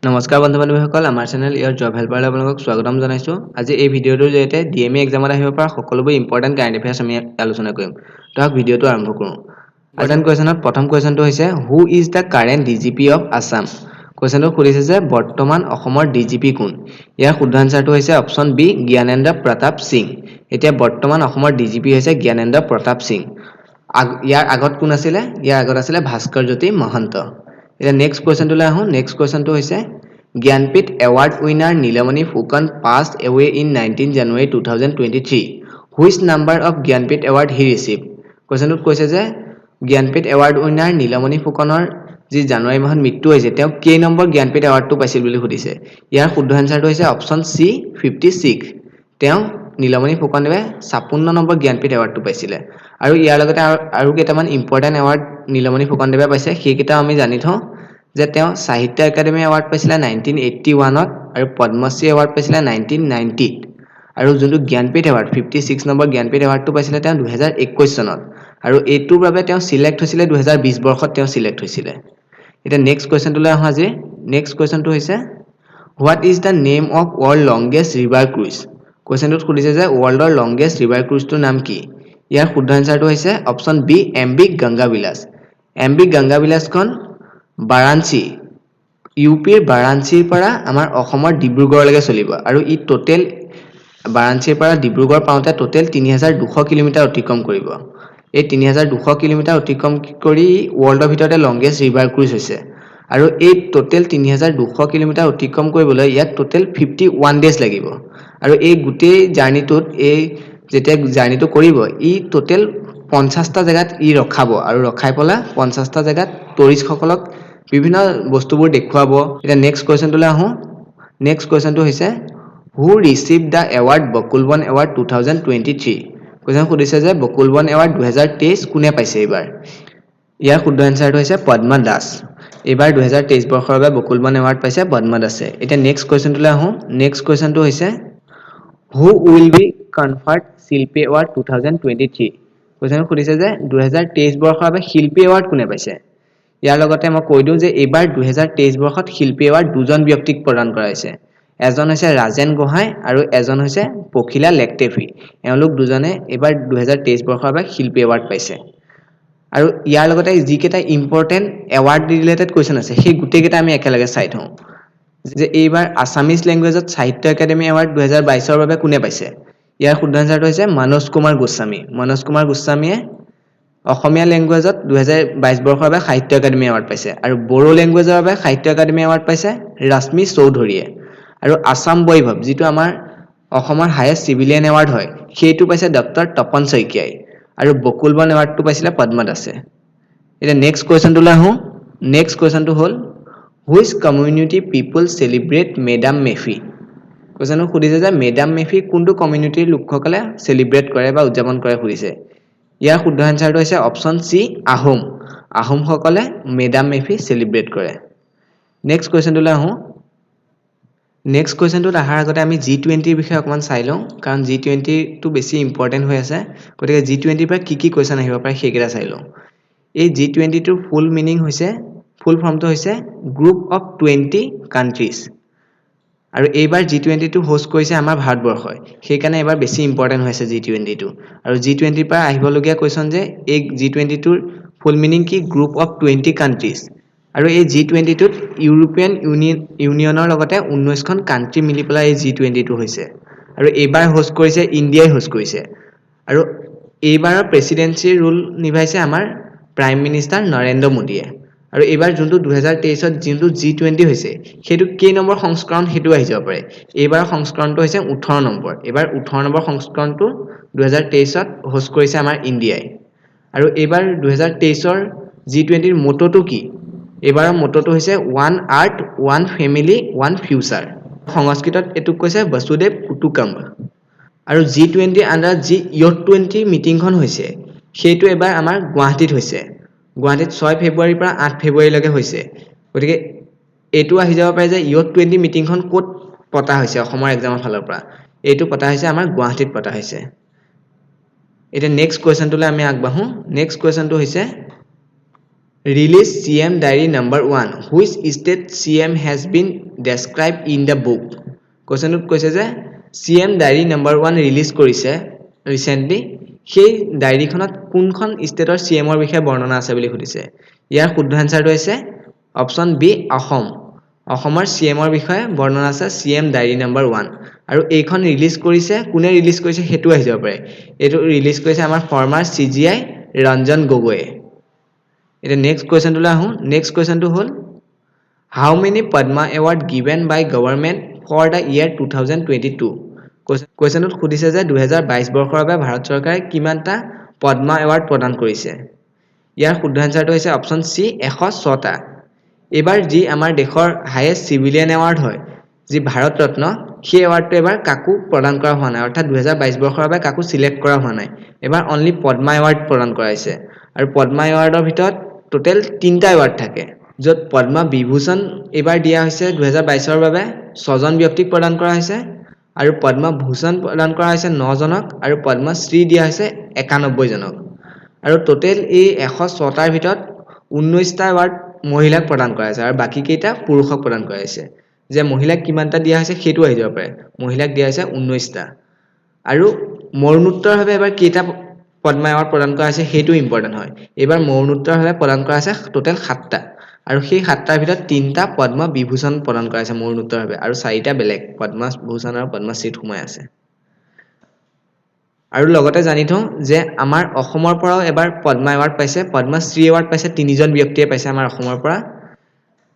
নমস্কাৰ বন্ধু বান্ধৱীসকল, আমাৰ চেনেল ইয়াৰ জব হেল্পাৰলৈ আপোনালোকক স্বাগতম জনাইছোঁ। আজি এই ভিডিঅ'টোৰ জৰিয়তে ডিএমই এক্সামত আহিব পৰা সকলোবোৰ ইম্পৰ্টেণ্ট কাৰেণ্ট এফেয়াৰ্ছ আমি আলোচনা কৰিম। তো আহক, ভিডিঅ'টো আৰম্ভ কৰোঁ। ইম্পৰ্টেণ্ট কুৱেশ্যনত প্ৰথম কুৱেশ্যনটো হৈছে, "Who is the current DGP of Assam?" কুৱেশ্যনটো সুধিছে যে বৰ্তমান অসমৰ ডিজিপি কোন? ইয়াৰ শুদ্ধ এনচাৰটো হৈছে অপশ্যন বি, জ্ঞানেন্দ্ৰ প্ৰতাপ সিং। এতিয়া বৰ্তমান অসমৰ ডিজিপি হৈছে জ্ঞানেন্দ্ৰ প্ৰতাপ সিং। ইয়াৰ আগত কোন আছিলে? ইয়াৰ আগত আছিলে ভাস্কৰ জ্যোতি মহন্ত। এতিয়া নেক্সট কুৱেশ্যনটোলৈ আহোঁ। নেক্সট কুৱেশ্যনটো হৈছে, "Jnanpith Award winner Nilmani Phukan passed away in 19 January 2023. Which number of Jnanpith Award he receive?" কুৱেশ্যনটোত কৈছে যে জ্ঞানপীঠ এৱাৰ্ড উইনাৰ নীলমণি ফুকনৰ যি জানুৱাৰী মাহত মৃত্যু হৈছে, তেওঁ কেই নম্বৰ জ্ঞানপীঠ এৱাৰ্ডটো পাইছিল বুলি সুধিছে। ইয়াৰ শুদ্ধ এনচাৰটো হৈছে অপশ্যন চি, 56। তেওঁ নীলমণি ফুকনদেৱে 56 নম্বৰ জ্ঞানপীঠ এৱাৰ্ডটো পাইছিলে। আৰু ইয়াৰ লগতে আৰু কেইটামান ইম্পৰ্টেণ্ট এৱাৰ্ড নীলমণি ফুকনদেৱে পাইছে, সেইকেইটাও আমি জানি থওঁ যে তেওঁ সাহিত্য একাডেমি এৱাৰ্ড পাইছিলে 1981ত আৰু পদ্মশ্ৰী এৱাৰ্ড পাইছিলে 1990ত। আৰু যোনটো জ্ঞানপীঠ এৱাৰ্ড, 56 নম্বৰ জ্ঞানপীঠ এৱাৰ্ডটো পাইছিলে তেওঁ 2021 চনত আৰু এইটোৰ বাবে তেওঁ চিলেক্ট হৈছিলে 2020 বৰ্ষত তেওঁ চিলেক্ট হৈছিলে। এতিয়া নেক্সট কুৱেশ্যনটোলৈ আহোঁ। আজি নেক্সট কুৱেশ্যনটো হৈছে, "What is the name of world longest river cruise?" কুৱেশ্যনটোত সুধিছে যে ৱৰ্ল্ডৰ লংগেষ্ট ৰিভাৰ ক্ৰুজটোৰ নাম কি? ইয়াৰ শুদ্ধ এনচাৰটো হৈছে option B, M B Ganga Vilas. M B Ganga বিলাসখন বাৰাণসী, ইউ পিৰ বাৰাণসীৰ পৰা আমাৰ অসমৰ ডিব্ৰুগড়লৈকে চলিব আৰু ই টোটেল বাৰাণসীৰ পৰা ডিব্ৰুগড় পাওঁতে টোটেল 3200 কিলোমিটাৰ অতিক্ৰম কৰিব। এই 3200 কিলোমিটাৰ অতিক্ৰম কৰি ৱৰ্ল্ডৰ ভিতৰতে লংগেষ্ট ৰিভাৰ ক্ৰুজ হৈছে। আৰু এই টোটেল 3200 কিলোমিটাৰ অতিক্ৰম কৰিবলৈ ইয়াত টোটেল 51 ডেজ লাগিব। আৰু এই গোটেই জাৰ্ণিটোত, এই যেতিয়া জাৰ্ণিটো কৰিব, ই টোটেল 50টা জেগাত ই ৰখাব আৰু ৰখাই পেলাই 50টা জেগাত টুৰিষ্টসকলক বিভিন্ন বস্তুবোৰ দেখুৱাব। এতিয়া নেক্সট কুৱেশ্যনটোলৈ আহোঁ। নেক্সট কুৱেশ্যনটো হৈছে, "Who receive the award Bakul Ban Award 2023?" Question সুধিছে যে বকুল বন এৱাৰ্ড 2023 কোনে পাইছে এইবাৰ? ইয়াৰ শুদ্ধ এনচাৰটো হৈছে পদ্মা দাস। এইবাৰ 2023 বৰ্ষৰ বাবে বকুল বন এৱাৰ্ড পাইছে পদ্মা দাসে। এতিয়া নেক্সট কুৱেশ্যনটোলৈ আহোঁ। নেক্সট কুৱেশ্যনটো হৈছে, "Who will be conferred Shilpi Award 2023?" Question সুধিছে যে 2023 বৰ্ষৰ বাবে শিল্পী এৱাৰ্ড কোনে পাইছে? ইয়াৰ লগতে মই কৈ দিওঁ যে এইবাৰ 2023 বৰ্ষত শিল্পী এৱাৰ্ড দুজন ব্যক্তিক প্ৰদান কৰা হৈছে। এজন হৈছে ৰাজেন গোহাঁই আৰু এজন হৈছে পখিলা লেকটেফি। এওঁলোক দুজনে এইবাৰ 2023 বৰ্ষৰ বাবে শিল্পী এৱাৰ্ড পাইছে। আৰু ইয়াৰ লগতে যিকেইটা ইম্পৰ্টেণ্ট এৱাৰ্ড ৰিলেটেড কুৱেশ্যন আছে, সেই গোটেইকেইটা আমি একেলগে চাই থওঁ যে এইবাৰ আছামিজ লেংগুৱেজত সাহিত্য একাডেমি এৱাৰ্ড 2022ৰ বাবে কোনে পাইছে? ইয়াৰ শুদ্ধ এনচাৰটো হৈছে মনোজ কুমাৰ গোস্বামী। মনোজ কুমাৰ গোস্বামীয়ে অসমীয়া লেংগুৱেজত 2022 বৰ্ষৰ বাবে সাহিত্য একাডেমি এৱাৰ্ড পাইছে। আৰু বড়ো লেংগুৱেজৰ বাবে সাহিত্য একাডেমি এৱাৰ্ড পাইছে ৰশ্মি চৌধুৰীয়ে। আৰু আছাম বৈভৱ, যিটো আমাৰ অসমৰ হায়েষ্ট চিভিলিয়ান এৱাৰ্ড হয়, সেইটো পাইছে ডক্টৰ তপন শইকীয়াই। আৰু বকুল বন এৱাৰ্ডটো পাইছিলে পদ্মা দাসে। এতিয়া নেক্সট কুৱেশ্যনটোলৈ আহোঁ। নেক্সট কুৱেশ্যনটো হ'ল, "Which community people celebrate Medam Mephi?" কুৱেশ্যনটো সুধিছে যে মেডাম মেফি কোনটো কমিউনিটিৰ লোকসকলে চেলিব্ৰেট কৰে বা উদযাপন কৰে সুধিছে। ইয়াৰ শুদ্ধ এনচাৰটো হৈছে অপশ্যন চি, আহোম। আহোমসকলে মেডাম মেফি চেলিব্ৰেট কৰে। নেক্সট কুৱেশ্যনটোলৈ আহোঁ। নেক্সট কুৱেশ্যনটোত অহাৰ আগতে আমি জি 20ৰ বিষয়ে অকণমান চাই লওঁ, কাৰণ জি 20টো বেছি ইম্পৰ্টেণ্ট হৈ আছে। গতিকে জি 20ৰ পৰা কি কি কুৱেশ্যন আহিব পাৰে, সেইকেইটা চাই লওঁ। এই জি 20টোৰ ফুল মিনিং হৈছে, ফুল ফৰ্মটো হৈছে গ্ৰুপ অফ 20 কাণ্ট্ৰিজ। আৰু এইবাৰ জি 20টো হোষ্ট কৰিছে আমাৰ ভাৰতবৰ্ষই। সেইকাৰণে এইবাৰ বেছি ইম্পৰ্টেণ্ট হৈছে জি 20টো। আৰু জি 20ৰ পৰা আহিবলগীয়া কুৱেশ্যন যে এই জি 20টোৰ ফুল মিনিং কি? Group of 20 countries. আৰু এই জি 20টোত ইউৰোপীয়ান ইউনিয়নৰ লগতে 19খন কাণ্ট্ৰি মিলি পেলাই এই জি 20টো হৈছে। আৰু এইবাৰ হোষ্ট কৰিছে, ইণ্ডিয়াই হোষ্ট কৰিছে। আৰু এইবাৰৰ প্ৰেচিডেঞ্চিৰ ৰোল নিভাইছে আমাৰ প্ৰাইম মিনিষ্টাৰ নৰেন্দ্ৰ মোদীয়ে। আৰু এইবাৰ যোনটো 2023ত যোনটো জি 20 হৈছে, সেইটো কেই নম্বৰ সংস্কৰণ, সেইটো আহি যাব পাৰে। এইবাৰৰ সংস্কৰণটো হৈছে 18 নম্বৰ। এইবাৰ 18 নম্বৰ সংস্কৰণটো 2023ত হোষ্ট কৰিছে আমাৰ ইণ্ডিয়াই। আৰু এইবাৰ 2023ৰ জি 20ৰ মট'টো কি? এইবাৰৰ মট'টো হৈছে "One Earth, One Family, One Future"। সংস্কৃতত এইটোক কৈছে বসুধৈৱ কুটুম্বকম। আৰু জি 20ৰ আণ্ডাৰত যি য়ুথ 20 মিটিংখন হৈছে, সেইটো এইবাৰ আমাৰ গুৱাহাটীত হৈছে। গুৱাহাটীত 6 ফেব্ৰুৱাৰীৰ পৰা 8 ফেব্ৰুৱাৰীলৈকে হৈছে। গতিকে এইটো আহি যাব পাৰে যে য়ুথ 20 মিটিংখন ক'ত পতা হৈছে অসমৰ এক্সামৰ ফালৰ পৰা। এইটো পতা হৈছে, আমাৰ গুৱাহাটীত পতা হৈছে। এতিয়া নেক্সট কুৱেশ্যনটোলৈ আমি আগবাঢ়োঁ। নেক্সট কুৱেশ্যনটো হৈছে, Release CM Diary number 1, which state CM has been describe in the book? কুৱেশ্যনটোত কৈছে যে CM Diary number 1 release কৰিছে ৰিচেণ্টলি, সেই ডায়েৰীখনত কোনখন ষ্টেটৰ চি এমৰ বিষয়ে বৰ্ণনা আছে বুলি সুধিছে। ইয়াৰ শুদ্ধ এনচাৰটো হৈছে অপশ্যন বি, অসম। অসমৰ চি এমৰ বিষয়ে বৰ্ণনা আছে CM diary number 1। আৰু এইখন ৰিলিজ কৰিছে কোনে ৰিলিজ কৰিছে, সেইটো আহি যাব পাৰে। এইটো ৰিলিজ কৰিছে আমাৰ ফৰ্মাৰ চিজেআই ৰঞ্জন গগৈয়ে। এতিয়া নেক্সট কুৱেশ্যনটোলৈ আহোঁ। নেক্সট কুৱেশ্যনটো হ'ল, how many Padma award given by government for the year 2022? কুৱেশ্যনটোত সুধিছে যে 2022 বৰ্ষৰ বাবে ভাৰত চৰকাৰে কিমানটা পদ্মা এৱাৰ্ড প্ৰদান কৰিছে। ইয়াৰ শুদ্ধ এনচাৰটো হৈছে অপশ্যন চি, 106টা। এইবাৰ যি আমাৰ দেশৰ হায়েষ্ট চিভিলিয়ান এৱাৰ্ড হয়, যি ভাৰত ৰত্ন, সেই এৱাৰ্ডটো এবাৰ কাকো প্ৰদান কৰা হোৱা নাই। অৰ্থাৎ 2022 বৰ্ষৰ বাবে কাকো চিলেক্ট কৰা হোৱা নাই। এইবাৰ অনলি পদ্মা এৱাৰ্ড প্ৰদান কৰা হৈছে। আৰু পদ্মা এৱাৰ্ডৰ ভিতৰত টোটেল তিনিটা এৱাৰ্ড থাকে, য'ত পদ্মা বিভূষণ এইবাৰ দিয়া হৈছে 2022ৰ বাবে ছজন ব্যক্তিক প্ৰদান কৰা হৈছে আৰু পদ্মভূষণ প্ৰদান কৰা হৈছে নজনক আৰু পদ্মশ্ৰী দিয়া হৈছে 91জনক। আৰু টোটেল এই 106টাৰ ভিতৰত 19টা এৱাৰ্ড মহিলাক প্ৰদান কৰা হৈছে আৰু বাকীকেইটা পুৰুষক প্ৰদান কৰা হৈছে। যে মহিলাক কিমানটা দিয়া হৈছে, সেইটো আহি যাব পাৰে। মহিলাক দিয়া হৈছে 19টা। আৰু মৰণোত্তৰভাৱে এবাৰ কেইটা পদ্মা এৱাৰ্ড প্ৰদান কৰা হৈছে, সেইটো ইম্পৰ্টেণ্ট হয়। এইবাৰ মৰণোত্তৰভাৱে প্ৰদান কৰা হৈছে টোটেল সাতটা আৰু সেই সাতটাৰ ভিতৰত তিনিটা পদ্ম বিভূষণ প্ৰদান কৰা হৈছে মৰণোত্তৰভাৱে আৰু চাৰিটা বেলেগ পদ্মভূষণ আৰু পদ্মশ্ৰীত সোমাই আছে। আৰু লগতে জানি থওঁ যে আমাৰ অসমৰ পৰাও এবাৰ পদ্মা এৱাৰ্ড পাইছে, পদ্মশ্ৰী এৱাৰ্ড পাইছে। তিনিজন ব্যক্তিয়ে পাইছে আমাৰ অসমৰ পৰা।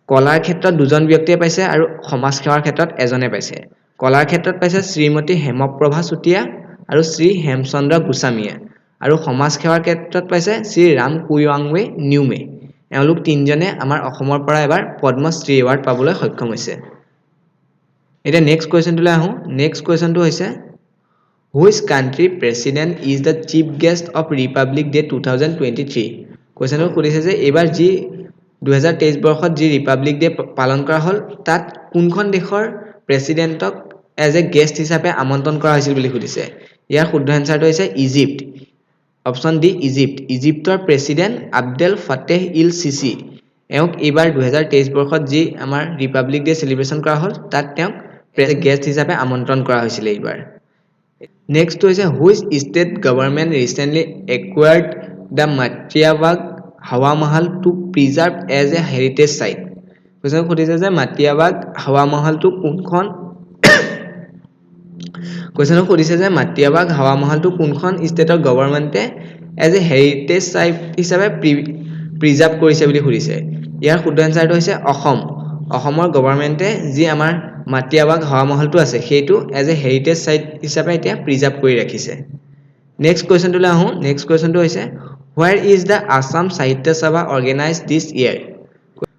কলাৰ ক্ষেত্ৰত দুজন ব্যক্তিয়ে পাইছে আৰু সমাজ সেৱাৰ ক্ষেত্ৰত এজনে পাইছে। কলাৰ ক্ষেত্ৰত পাইছে শ্ৰীমতী হেমপ্ৰভা চুতীয়া আৰু শ্ৰী হেমচন্দ্ৰ গোস্বামীয়ে আৰু সমাজ সেৱাৰ ক্ষেত্ৰত পাইছে শ্ৰী ৰাম কুয়াংৱে নিউমে। এওঁলোক তিনিজনে আমাৰ অসমৰ পৰা এবাৰ পদ্মশ্ৰী এৱাৰ্ড পাবলৈ সক্ষম হৈছে। এতিয়া নেক্সট কুৱেশ্যনটোলৈ আহোঁ। নেক্সট কুৱেশ্যনটো হৈছে, which country president is the chief guest of Republic Day 2023? কুৱেশ্যনটো সুধিছে যে এইবাৰ যি 2023 বৰ্ষত যি ৰিপাব্লিক ডে পালন কৰা হ'ল, তাত কোনখন দেশৰ প্ৰেচিডেণ্টক এজ এ গেষ্ট হিচাপে আমন্ত্ৰণ কৰা হৈছিল বুলি সুধিছে। ইয়াৰ শুদ্ধ এনচাৰটো হৈছে ইজিপ্ত, অপশ্যন ডি, ইজিপ্ত। ইজিপ্তৰ প্ৰেচিডেণ্ট আব্দেল ফাতেহ ইল চিচি, এওঁক এইবাৰ 2023 বৰ্ষত যি আমাৰ ৰিপাব্লিক ডে চেলিব্ৰেশ্যন কৰা হ'ল, তাত তেওঁক গেষ্ট হিচাপে আমন্ত্ৰণ কৰা হৈছিলে এইবাৰ। নেক্সটটো হৈছে, which state government recently acquired the Matiyabagh Hawa Mahal to preserve as a heritage site? Question সুধিছে যে মাটিয়াবাগ হাৱা মহলটো কোনখন কুৱেশ্যনত সুধিছে যে মাটিয়াবাগ হাৱা মহলটো কোনখন ষ্টেটৰ গভৰ্ণমেণ্টে এজ এ হেৰিটেজ চাইট হিচাপে প্ৰিজাৰ্ভ কৰিছে বুলি সুধিছে। ইয়াৰ শুদ্ধ এনচাৰটো হৈছে অসম। অসমৰ গভৰ্ণমেণ্টে যি আমাৰ মাটিয়াবাগ হাৱা মহলটো আছে, সেইটো এজ এ হেৰিটেজ চাইট হিচাপে এতিয়া প্ৰিজাৰ্ভ কৰি ৰাখিছে। নেক্সট কুৱেশ্যনটোলৈ আহোঁ। নেক্সট কুৱেশ্যনটো হৈছে, where is the Assam Sahitya Sabha organise this year?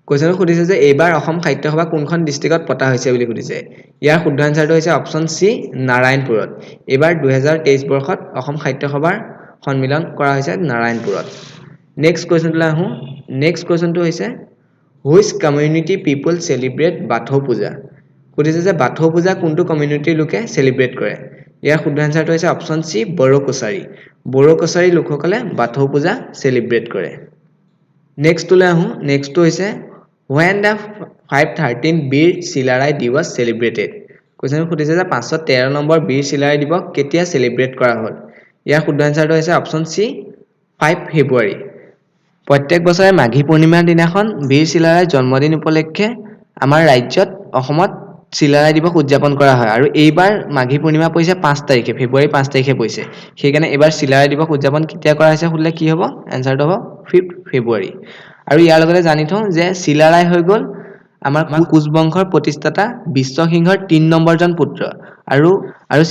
কুৱেশ্যনটো সুধিছে যে এইবাৰ অসম সাহিত্য সভা কোনখন ডিষ্ট্ৰিক্টত পতা হৈছে বুলি সুধিছে। ইয়াৰ শুদ্ধ এনচাৰটো হৈছে অপশ্যন চি, নাৰায়ণপুৰত। এইবাৰ 2023 বৰ্ষত অসম সাহিত্য সভাৰ সন্মিলন কৰা হৈছে নাৰায়ণপুৰত। নেক্সট কুৱেশ্যনটোলৈ আহোঁ। নেক্সট কুৱেশ্যনটো হৈছে, which community people celebrate Bathou Puja? সুধিছে যে বাথৌ পূজা কোনটো কমিউনিটিৰ লোকে চেলিব্ৰেট কৰে। ইয়াৰ শুদ্ধ এনচাৰটো হৈছে অপশ্যন চি, বড়ো কছাৰী। বড়ো কছাৰী লোকসকলে বাথৌ পূজা চেলিব্ৰেট কৰে। নেক্সটটোলৈ আহোঁ। নেক্সটটো হৈছে, when the 513 Bir Chilarai Diwas celebrated? কুৱেশ্যনটো সুধিছে যে 513 নম্বৰ বীৰ চিলাৰাই দিৱস কেতিয়া চেলিব্ৰেট কৰা হ'ল। ইয়াৰ শুদ্ধ এনচাৰটো হৈছে অপশ্যন চি, 5 ফেব্ৰুৱাৰী। প্ৰত্যেক বছৰে মাঘী পূৰ্ণিমাৰ দিনাখন বীৰ চিলাৰায়ৰ জন্মদিন উপলক্ষে আমাৰ ৰাজ্যত অসমত চিলাৰায় দিৱস উদযাপন কৰা হয়। আৰু এইবাৰ মাঘী পূৰ্ণিমা পৰিছে 5 তাৰিখে, ফেব্ৰুৱাৰী 5 তাৰিখে পৰিছে। সেইকাৰণে এইবাৰ চিলাৰায় দিৱস উদযাপন কেতিয়া কৰা হৈছে সুধিলে কি হ'ব? এনচাৰটো হ'ব 5 ফেব্ৰুৱাৰী। আৰু ইয়াৰ লগতে জানি থওঁ যে চিলাৰায় হৈ গ'ল আমাৰ কোচ বংশৰ প্ৰতিষ্ঠাতা বিশ্বসিংহৰ 3 নম্বৰজন পুত্ৰ। আৰু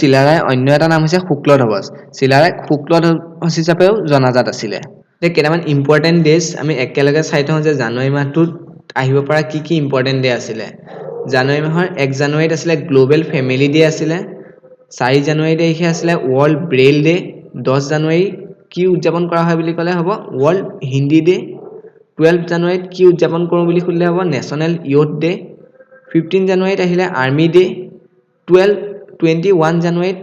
চিলাৰায়ৰ অন্য এটা নাম হৈছে শুক্লধ্বজ। চিলাৰায়ক শুক্লধ্বজ হিচাপেও জনাজাত আছিলে। এতিয়া কেইটামান ইম্পৰ্টেণ্ট ডেজ আমি একেলগে চাই থওঁ যে জানুৱাৰী মাহটোত আহিব পৰা কি কি ইম্পৰ্টেণ্ট ডে আছিলে। জানুৱাৰী মাহৰ 1 জানুৱাৰীত আছিলে গ্ল'বেল ফেমিলি ডে আছিলে। 4 জানুৱাৰী তাৰিখে আছিলে ৱৰ্ল্ড ব্ৰেইল ডে। 10 জানুৱাৰী কি উদযাপন কৰা হয় বুলি ক'লে হ'ব ৱৰ্ল্ড হিন্দী ডে। 12 জানুৱাৰীত কি উদযাপন কৰোঁ বুলি সুধিলে হ'ব নেশ্যনেল ইয়ুথ ডে। 15 জানুৱাৰীত আহিলে আৰ্মি ডে। 21 জানুৱাৰীত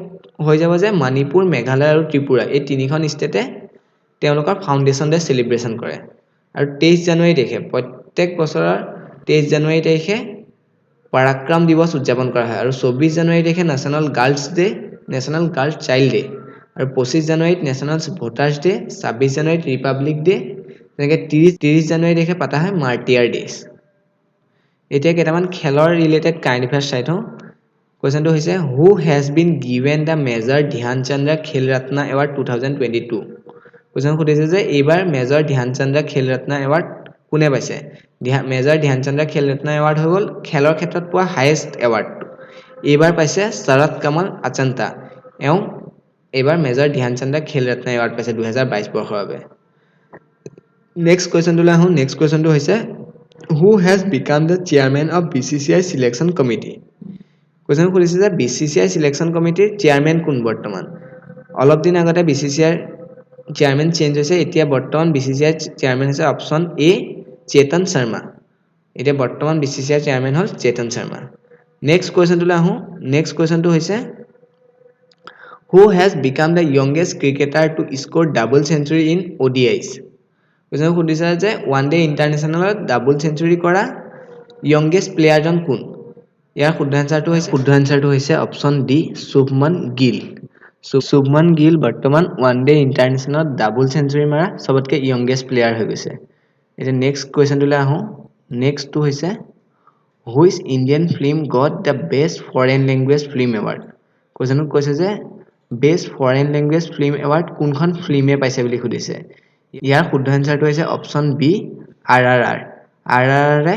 হৈ যাব যে মণিপুৰ, মেঘালয় আৰু ত্ৰিপুৰা, এই তিনিখন ষ্টেটে তেওঁলোকৰ ফাউণ্ডেশ্যন ডে চেলিব্ৰেশ্যন কৰে। আৰু 23 জানুৱাৰী তাৰিখে, প্ৰত্যেক বছৰৰ 23 জানুৱাৰী তাৰিখে পৰাক্ৰম দিৱস উদযাপন কৰা হয়। আৰু 24 জানুৱাৰী তাৰিখে National Girls Day, National Girls Child Day। আৰু 25 জানুৱাৰীত নেশ্যনেল ভোটাৰ্ছ ডে, 26 জানুৱাৰীত ৰিপাব্লিক ডে, তেনেকৈ 30 জানুৱাৰী তাৰিখে পতা হয় মাৰ্টিয়াৰ ডেজ। এতিয়া কেইটামান খেলৰ ৰিলেটেড কাৰেণ্ট এফেয়াৰ্ছ চাই থওঁ। কুৱেশ্যনটো হৈছে, "Who has been given the Major Dhyan Chand Khel Ratna Award 2022?" Question সুধিছে যে এইবাৰ মেজৰ ধ্যানচন্দ্ৰ খেল ৰত্ন এৱাৰ্ড কোনে পাইছে? মেজৰ ধ্যানচন্দ্ৰ খেল ৰত্ন এৱাৰ্ড হৈ গ'ল খেলৰ ক্ষেত্ৰত পোৱা হায়েষ্ট এৱাৰ্ডটো। এইবাৰ পাইছে শৰৎ কমল আচন্তা। এওঁ এইবাৰ মেজৰ ধ্যানচন্দ্ৰ খেল ৰত্ন এৱাৰ্ড পাইছে 2022 বৰ্ষৰ বাবে। নেক্সট কুৱেশ্যনটোলৈ আহোঁ। নেক্সট কুৱেশ্যনটো হৈছে, "Who has become the chairman of BCCI selection committee?" Question সুধিছে যে বিচিচিআই চিলেকশ্যন কমিটিৰ চেয়াৰমেন কোন বৰ্তমান? অলপ দিন আগতে বিচিচিআইৰ চেয়াৰমেন চেঞ্জ হৈছে। এতিয়া বৰ্তমান বিচিচিআইৰ চেয়াৰমেন হৈছে অপশ্যন এ চেতন শৰ্মা। এতিয়া বৰ্তমান বিচিচিআইৰ চেয়াৰমেন হ'ল চেতন শৰ্মা। নেক্সট কুৱেশ্যনটোলৈ আহোঁ। নেক্সট কুৱেশ্যনটো হৈছে, "Who has become the youngest cricketer to score double century in ODIs?" Question সুধিছে যে ওৱান ডে ইণ্টাৰনেশ্যনেলত ডাবল চেঞ্চুৰী কৰা য়ংগেষ্ট প্লেয়াৰজন কোন? ইয়াৰ শুদ্ধ এনচাৰটো হৈছে অপশ্যন ডি শুভমন গিল। শুভমন গিল বৰ্তমান ওৱান ডে ইণ্টাৰনেশ্যনেলত ডাবল চেঞ্চুৰী মাৰা চবতকৈ য়ংগেষ্ট প্লেয়াৰ হৈ গৈছে। এতিয়া নেক্সট কুৱেশ্যনটোলৈ আহোঁ। নেক্সটটো হৈছে, "Which Indian film got the best foreign language film award?" কুৱেশ্যনটোত কৈছে যে best foreign language film award কোনখন ফিল্মে পাইছে বুলি সুধিছে। ইয়াৰ শুদ্ধ এনচাৰটো হৈছে option B R R R. R R আৰে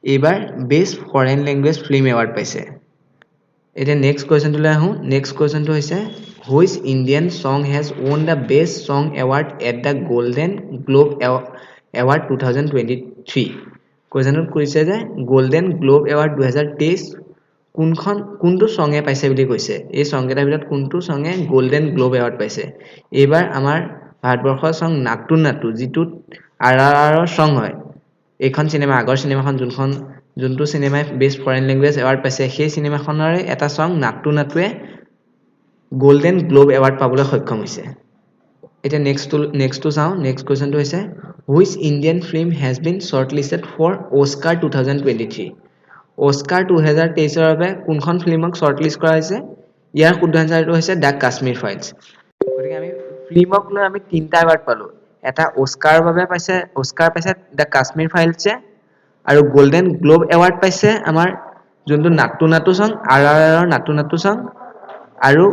এইবাৰ best foreign language film award পাইছে। এতিয়া নেক্সট কুৱেশ্যনটোলৈ আহোঁ। নেক্সট কুৱেশ্যনটো হৈছে, "Which Indian song has won the best song award at the Golden Globe Award 2023?" কুৱেশ্যনটোত কৈছে যে গল্ডেন গ্ল'ব এৱাৰ্ড 2023 কোনটো চঙে পাইছে বুলি কৈছে। এই চংকেইটাৰ ভিতৰত কোনটো চঙে গল্ডেন গ্ল'ব এৱাৰ্ড পাইছে? এইবাৰ আমাৰ ভাৰতবৰ্ষৰ চং নাটু নাটু, যিটো আৰ আৰ আৰৰ চং হয়, এইখন চিনেমা, আগৰ চিনেমাখন, যোনটো চিনেমাই বেষ্ট ফৰেইন লেংগুৱেজ এৱাৰ্ড পাইছে, সেই চিনেমাখনৰে এটা চং নাটু নাটুৱে গল্ডেন গ্ল'ব এৱাৰ্ড পাবলৈ সক্ষম হৈছে। এতিয়া নেক্সটটো চাওঁ। নেক্সট কুৱেশ্যনটো হৈছে, "Which Indian film has been shortlisted for Oscar 2023?" Oscar 2023ৰ বাবে কোনখন ফিল্মক শ্বৰ্টলিষ্ট কৰা হৈছে? ইয়াৰ শুদ্ধ এনচাৰটো হৈছে the Kashmir files. গতিকে আমি ফিল্মক লৈ আমি তিনিটা এৱাৰ্ড পালোঁ। এটা অস্কাৰৰ বাবে পাইছে, অস্কাৰ পাইছে the Kashmir ফাইলছে আৰু গল্ডেন গ্ল'ব এৱাৰ্ড পাইছে আমাৰ যোনটো নাটু নাটু চং, আৰ আৰ আৰৰ নাটু নাটু চং আৰু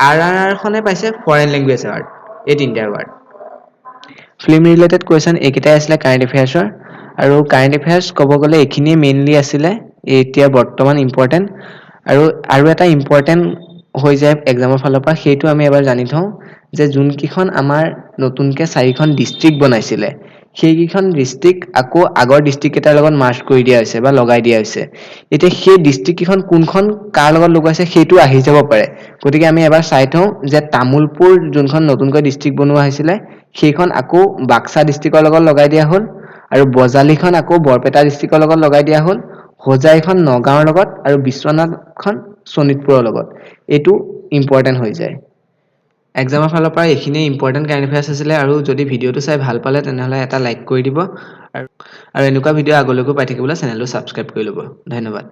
আৰ আৰ আৰখনে পাইছে ফৰেইন লেংগুৱেজ এৱাৰ্ড। এই তিনিটা এৱাৰ্ড। ফিল্ম ৰিলেটেড কুৱেশ্যন এইকেইটাই আছিলে কাৰেণ্ট এফেয়াৰ্ছৰ। আৰু কাৰেণ্ট এফেয়াৰ্ছ ক'ব গ'লে এইখিনিয়ে মেইনলি আছিলে এতিয়া বৰ্তমান ইম্পৰ্টেণ্ট। আৰু আৰু এটা ইম্পৰ্টেণ্ট হৈ যায় এক্সামৰ ফালৰ পৰা, সেইটো আমি এবাৰ জানি থওঁ যে যোনকেইখন আমাৰ নতুনকৈ চাৰিখন ডিষ্ট্ৰিক্ট বনাইছিলে, সেইকেইখন ডিষ্ট্ৰিক্ট আকৌ আগৰ ডিষ্ট্ৰিক্ট কেইটাৰ লগত মাৰ্জ কৰি দিয়া হৈছে বা লগাই দিয়া হৈছে। এতিয়া সেই ডিষ্ট্ৰিক্ট কেইখন কোনখন কাৰ লগত লগোৱাইছে, সেইটো আহি যাব পাৰে। গতিকে আমি এবাৰ চাই থওঁ যে তামোলপুৰ যোনখন নতুনকৈ ডিষ্ট্ৰিক্ট বনোৱা হৈছিলে, সেইখন আকৌ বাক্সা ডিষ্ট্ৰিক্টৰ লগত লগাই দিয়া হ'ল আৰু বজালীখন আকৌ বৰপেটা ডিষ্ট্ৰিক্টৰ লগত লগাই দিয়া হ'ল, হোজাইখন নগাঁৱৰ লগত আৰু বিশ্বনাথখন শোণিতপুৰৰ লগত। এইটো ইম্পৰ্টেণ্ট হৈ যায়। এক্সামৰ ফালৰ পৰা এইখিনিয়ে ইম্পৰ্টেণ্ট কাৰেণ্ট এফেয়াৰ্ছ আছিলে। আৰু যদি ভিডিঅ'টো চাই ভাল পালে, তেনেহ'লে এটা লাইক কৰি দিব আৰু আৰু এনেকুৱা ভিডিঅ' আগলৈকো পাই থাকিবলৈ চেনেলটো ছাবস্ক্ৰাইব কৰি ল'ব। ধন্যবাদ।